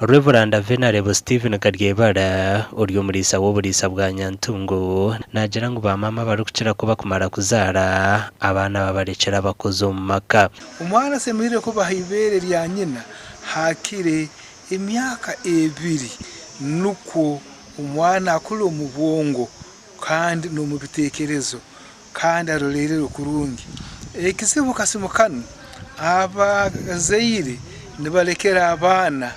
Rev. Venerable Stephen Karyebara ori omuriisa w'oburiisa bwa Nyantungo naagira ngu ba maama abarikukira kuba kumara kuzaara abaana babarekyera abakozi omu maka. Omwana asemeriire kuba ha ibeere lya nyina hakire emyaka ebiri nukwo omwana akule omu bwongo kandi n'omu bitekerezo kandi arolererwe kurungi. Ekizibu kasumi kanu abazaire nibalekera abaana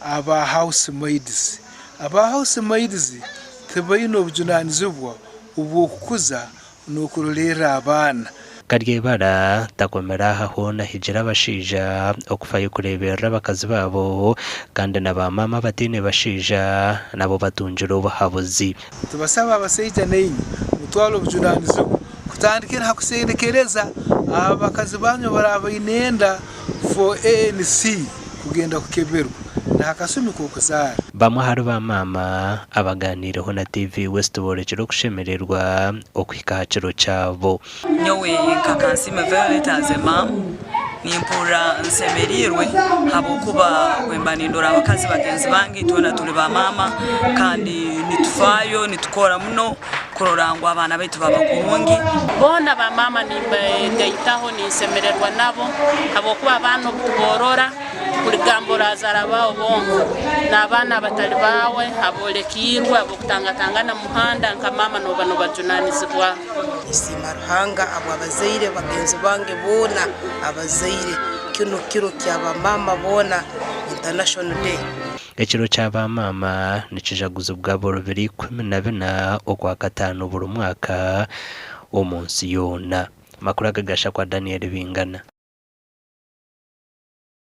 aba house maids. Aba house maids tibaine obujunanizibwa obw'okukuza n'okurolerra abaana. Karyebara takomire aha hoona ahigire abashaija okufayo kureeberera abakazi baabo kandi na ba maama abataine bashaija nabo batungire obuhabuzi. Tubasaba abasaija nainywe mutwale obujunanizibwa kutandikira ha kusendekereza abakazi banyu abaraaba baine enda for ANC kugenda kukeberwa na hakasumi k'okuzaara. Bamwe ahari ba maama abagaaniireho na TV West boorekire okushemererwa okuhika aha kiro kyabo. Nyowe nka Kansiime Violet as a mum nimpurira nsemereirwe habwokuba bwemba nindora abakazi bagenzi bange itwena turi ba maama kandi nitufaayo nitukora muno kurora ngu abaana baitu baba kurungi. Boona ba maama nimbegaitaho ninsemererwa nabo habwokuba abaana obutuborora Kuligamba orazaara abaawe bonka, n'abaana abatali baawe, aboolekiirwe, ab'okutangatangana omu muhanda, nka maama nooba noobajunanizibwaho. Nsiima Ruhanga habw'abazaire bagenzi bange boona abazaire. Kinu kiro kya bamaama boona, International Day. Ekiro kya baamaama nikijaguzibwa buri 14 Okwakataano buri mwaka omu nsi yoona. Amakuru aga gashakwa Daniel Bingana.